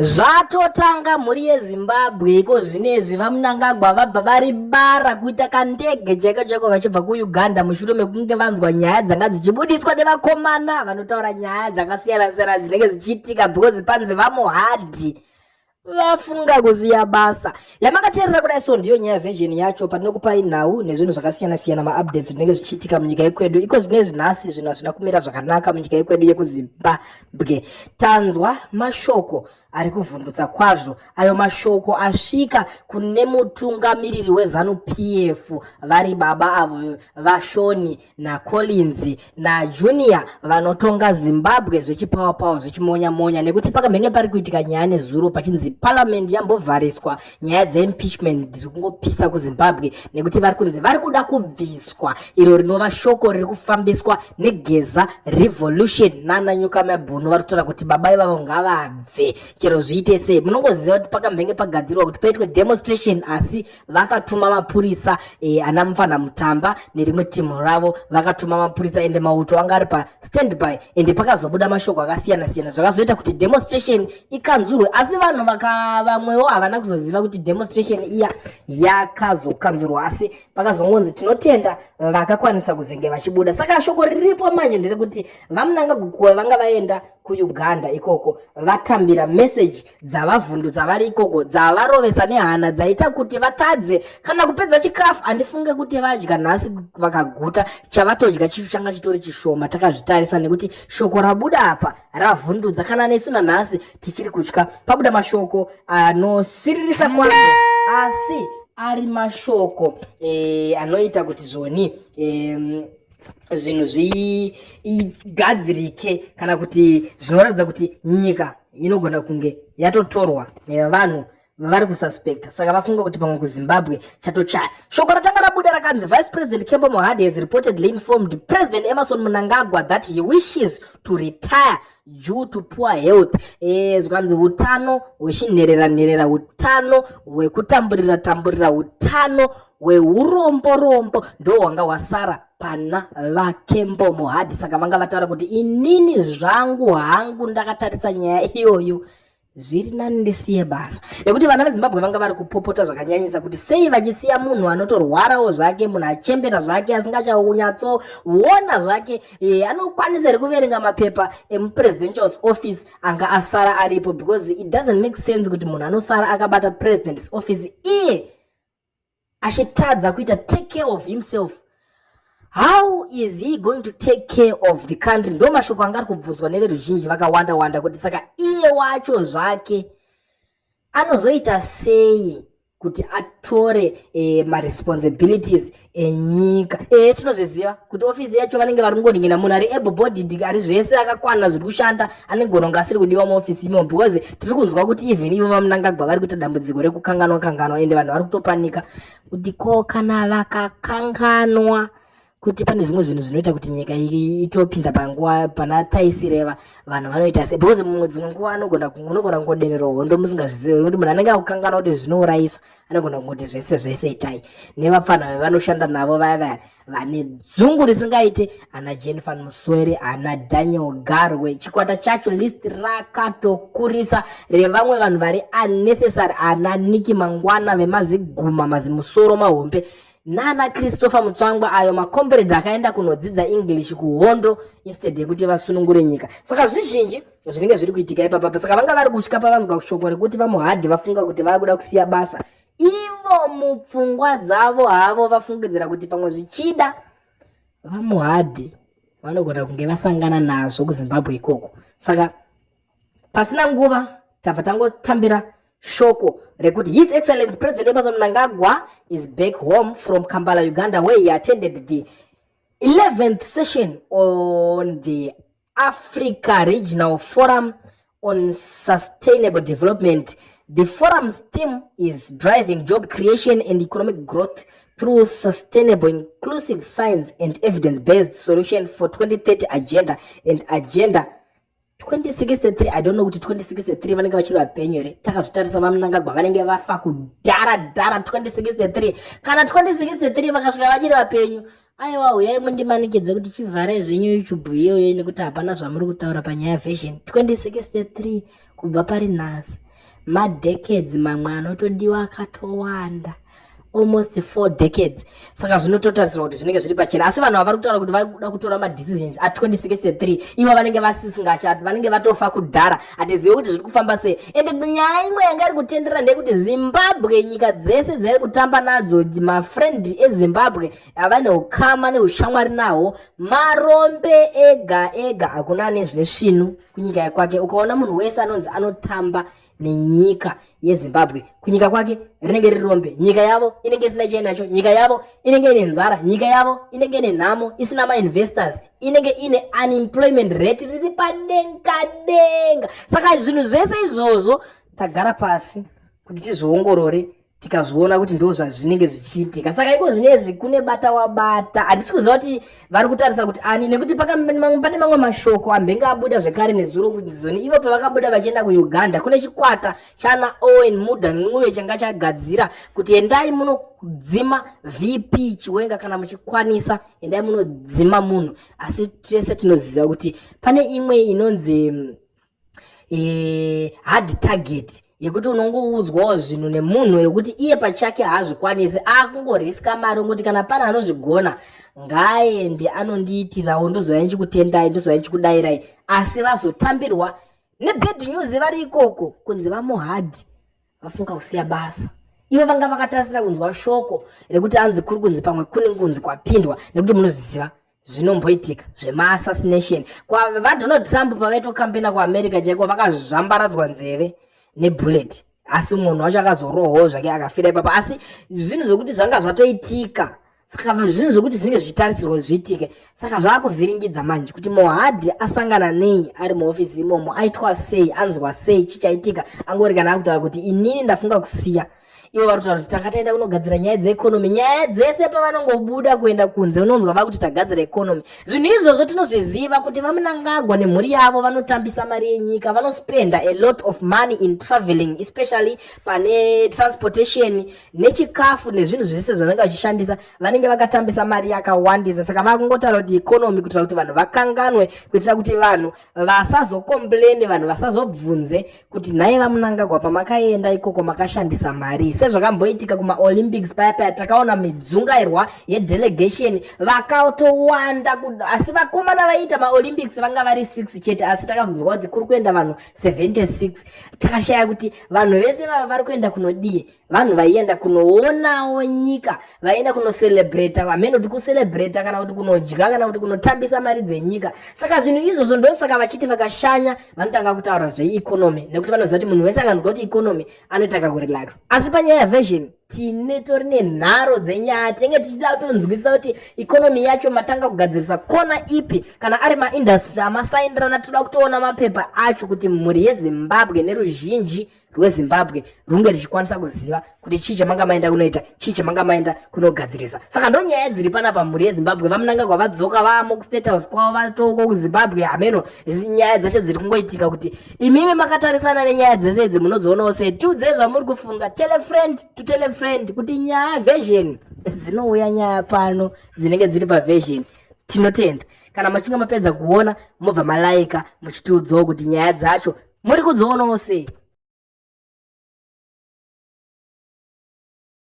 Zvatotanga mhuri yeZimbabwe iko zvinezvi VaMnangagwa vabva vari bara kuita kandege chaiko chaiko vachibva kuUganda mushure mekunge vanzwa nyaya dzanga dzichibudiswa nevakomana vanotaura nyaya dzakasiyana siyana dzinenge dzichiitika because panzi VaMohadi vafunga kusiya basa. Yamakateerera kudai so ndiyo nyaya version yacho patinokupai nhau nezvinhu zvakasiyana siyana, maupdates zvinenge zvichiitika munyika yekwedu iko zvinezvi. Nhasi zvinhu hazvina kumira zvakanaka munyika yekwedu yekuZimbabwe. Tanzwa mashoko ari kuvhundutsa kwazvo, ayo mashoko asvika kune mutungamiriri weZanu PF vari baba avo vaShoni naCollins naJunior vanotonga Zimbabwe zvechipawapawa zvechimonya-monya, nekuti pakamhenge pari kuitika nyaya nezuro pachinzi parliament yambovhariswa, nyaya dzeimpeachment dziri kungopisa kuZimbabwe nekuti vari kunzi vari kuda kubviswa, iro rinova shoko riri kufambiswa neGeza Revolution nana Nyoka Mabhunu vari kutaura kuti baba ivavo ngavabve chero zviite sei. Munongoziva kuti pakamhenge pagadzirwa kuti paitwe demonstration, asi vakatuma mapurisa ana Mufana Mutamba nerimwe timu ravo, vakatuma mapurisa ende mauto anga ari pastandby, ende pakazobuda mashoko akasiyana siyana zvakazoita kuti demonstration ikanzurwe, asi vanhu vamwewo havana kuzoziva kuti demonstration iya yakazokanzurwa, asi pakazongonzi tinotenda vakakwanisa kuzenge vachibuda. Saka shoko riripo manje nderekuti VaMnangagwa vanga vaenda kuUganda ikoko, vatambira message dzavavhundutsa vari ikoko, dzavarovesa nehana, dzaita kuti vatadze kana kupedza chikafu. Handifunge kuti vadya nhasi vakaguta, chavatodya chicho changa chitori chishoma takazvitarisa, nekuti shoko rabuda apa ravhundutsa kana nesu nanhasi tichiri kutya. Pabuda mashoko anosiririsa kwazvo, asi ari mashoko anoita kuti zvoni zvinhu zvigadzirike, kana kuti zvinoratidza kuti nyika inogona kunge yatotorwa nevanhu vari kususpecta. Saka vafunga kuti pamwe kuZimbabwe chatochaya. Shoko ratanga rabuda rakanzi Vice President Kembo Mohadi has reportedly informed President Emmerson Mnangagwa that he wishes to retire due to poor health. Zvikanzi utano hwechinherera nherera, utano hwekutamburira tamburira, utano hweurombo rombo ndo hwanga hwasara pana vaKembo Mohadi. Saka vanga vataura kuti inini zvangu hangu ndakatarisa nyaya iyoyo, zviri nani ndisiye basa, nekuti vana veZimbabwe vanga vari kupopota zvakanyanyisa kuti sei vachisiya munhu anotorwarawo zvake, munhu achembera zvake, asingachaunyatsoona zvake, anokwanisa here kuverenga mapepa emupresidential office anga asara aripo? Because it doesn't make sense kuti munhu anosara akabata president's office iye achitadza kuita take care of himself. How is he going to take care of the country? Ndo mashoko anga ari kubvunzwa neveruzhinji vakawanda wanda, kuti saka iye wacho zvake anozoita sei kuti atore maresponsibilities enyika? Tinozviziva kuti ofisi yacho vanenge vari kungoningina munhu ari able bodied, ari zvese, akakwana, zviri kushanda, anegona kunge asiri kudiwa muofisi imomo, because tiri kunzwa kuti even ivo VaMnangagwa vari kuita dambudziko rekukanganwa kanganwa, ende vanhu vari kutopanika kuti ko kana vakakanganwa kuti pane zvimwe zvinhu zvinoita kuti nyika itopinda panguva pana taisireva, vanhu vanoita sei? Because mumwe dzimwe nguva anogona unogona kungodenerwa hondo musingazvizivi, nekuti munhu anenge akukanganwa kuti zvinourayisa, anogona kungoti zvese zvese itai nevapfana vevanoshanda navo vaya vaya vane dzungu risingaite, ana Jennifer Muswere, ana Daniel Garwe, chikwata chacho, list rakatokurisa revamwe vanhu vari unnecessary, ana Niki Mangwana vemaziguma mazimusoro mahombe nana Christopher Mutsvangwa, ayo macomrade akaenda kunodzidza English kuhondo instead yekuti vasunungure nyika. Saka zvizhinji zvinenge zviri kuitika ipapapa. Saka vanga vari kutya pavanzwa shoko rekuti VaMohadi vafunga kuti vakuda kusiya basa. Ivo mupfungwa dzavo havo vafungidzira kuti pamwe zvichida VaMohadi vanogona kunge vasangana nazvo kuZimbabwe ikoko. Saka pasina nguva tabva tangotambira shoko rekuti His Excellence President Emmerson Mnangagwa is back home from Kampala, Uganda, where he attended the 11th session on the Africa Regional Forum on Sustainable Development. The forum's theme is "Driving Job Creation and Economic Growth through Sustainable, Inclusive, Science and Evidence-Based Solution for 2030 Agenda and Agenda 2063." I don't know kuti 2063 vanenge vachiri vapenyu here. Takazvitarisa, VaMnangagwa vanenge vafa kudhara dhara 2063. Kana 2063 vakasvika vachiri vapenyu, aiwa, uyai mundimanikidze kuti chivharai zvenyu YouTube iyoyo, nekuti hapana zvamuri kutaura panyaya version 2063 kubva pari nhasi. Madecades mamwe anotodiwa akatowanda, almost 4 decades. Saka zvinototarisirwa kuti zvinenge zviri pachena, asi vanhu ava vari kutaura kuti vari kuda kutora madecisions a2063, ivo vanenge vasisingachati, vanenge vatofa kudhara. Hatizivi kuti zviri kufamba sei. Ende nyaya imwe yanga iri kutenderera ndeyekuti Zimbabwe, nyika dzese dzairi kutamba nadzo, mafriend eZimbabwe ava neukama neushamwari nahwo, marombe ega ega. Hakuna ane zvine svinu kunyika yekwake. Ukaona munhu wese anonzi anotamba nenyika yeZimbabwe, kunyika kwake rinenge riri rombe. Nyika yavo inenge isina chainacho, nyika yavo inenge ine nzara, nyika yavo inenge ine nhamo, isina mainvestors, inenge ine unemployment rate riri padenga denga. Saka zvinhu zvese izvozvo tagara pasi kuti tizviongorore, tikazviona kuti ndo zvazvinenge zvichiitika. Saka iko zvinezvi kune bata wabata. Handisi kuziva kuti vari kutarisa kuti ani, nekuti pane mamwe mashoko ambenge abuda zvekare nezuro kunzizoni ivo pavakabuda vachienda kuUganda, kune chikwata chana Owen Muda Ncube changa chagadzira kuti endai munodzima VP Chiwenga kana muchikwanisa, endai munodzima munhu. Asi tese tinoziva kuti pane imwe inonzi hard target, yekuti unongoudzwawo zvinhu nemunhu yekuti iye pachake haazvikwanisi, akungoriska mari, ongoti kana pane anozvigona ngaaende anondiitirawo, ndozouya ndichikutendai, ndozouya ndichikudayirai. Asi vazotambirwa nebad news vari ikoko, kunzi vaMohadi vafunga kusiya basa. Ivo vanga vakatarisira kunzwa shoko rekuti anzi kuri kunzi pamwe kune kunzi kwapindwa, nekuti munozviziva zvinomboitika zvemaassassination. VaDonald Trump pavaitokambena kuAmerica chaiko, vakazvambaradzwa nzeve nebullet, asi munhu wacho akazorohwawo zvake akafira ipapo. Asi zvinhu zvokuti zvanga zvatoitika, saka zvinhu zvokuti zvinenge zvichitarisirwa kuti zviitike. Saka zvaakuvhiringidza manje kuti Mohadi asangana nei ari muofisi imomo, aitwa sei, anzwa sei, chichaitika. Angori kana akutaura kuti inini ndafunga kusiya, ivo vari kutaura kuti takataenda kunogadzira nyaya dzeeconomy. Nyaya dzese pavanongobuda kuenda kunze, unonzwa vakuti tagadzira economy. Zvinhu izvozvo tinozviziva kuti vaMunangagwa nemhuri yavo vanotambisa mari yenyika, vanospenda a lot of money in traveling, especially pane transportation nechikafu nezvinhu zvese zvanenge vachishandisa. Vanenge vakatambisa mari yakawandisa. Saka vakungotaura kuti economy kuitira kuti vanhu vakanganwe, kuitira kuti vanhu vasazocomplaine, vanhu vasazobvunze kuti nhai vaMunangagwa, pamakaenda ikoko makashandisa mari. Sezvakamboitika kumaOlympics paya paya, takaona midzungairwa yedelegation vakatowanda, asi vakomana vaiita maOlympics vanga vari 6 chete, asi takazonzwa kuti kuri kuenda vanhu 76. Takashaya kuti vanhu vese vava vari kuenda kunodii. Vanhu vaienda kunoonawo nyika, vaienda kunocelebrata, hamene kuti kucelebrata kana kuti kunodya kana kuti kunotambisa mari dzenyika. Saka zvinhu izvozvo ndosaka vachiti vakashanya vanotanga kutaura zveeconomy, nekuti vanoziva kuti munhu wese akanzwa kuti economy anotanga kurelax. Asi panyaya version tine tori nenharo dzenyaya, tinenge tichida kutonzwisisa kuti economy yacho matanga kugadzirisa kona ipi. Kana ari maindustry amasaindirana, toda kutoona mapepa acho kuti mhuri yeZimbabwe neruzhinji rweZimbabwe runge richikwanisa kuziva kuti chii chamanga maenda kunoita, chii chamanga maenda kunogadzirisa. Saka ndo nyaya dziri panapa, mhuri yeZimbabwe. VaMunangagwa vadzoka, vamo kuState House kwavo, vatoko kuZimbabwe. Hameno nyaya dzacho dziri kungoitika, kuti imimi makatarisana nenyaya dzese idzi munodzionawo sei? Tiudzei zvamuri kufunga. Tell a friend to tell a friend kuti nyaya version dzinouya, nyaya pano dzinenge dziri paversion. Tinotenda kana muchinge mapedza kuona, mobva malaika muchitiudzawo kuti nyaya dzacho muri kudzionawo sei.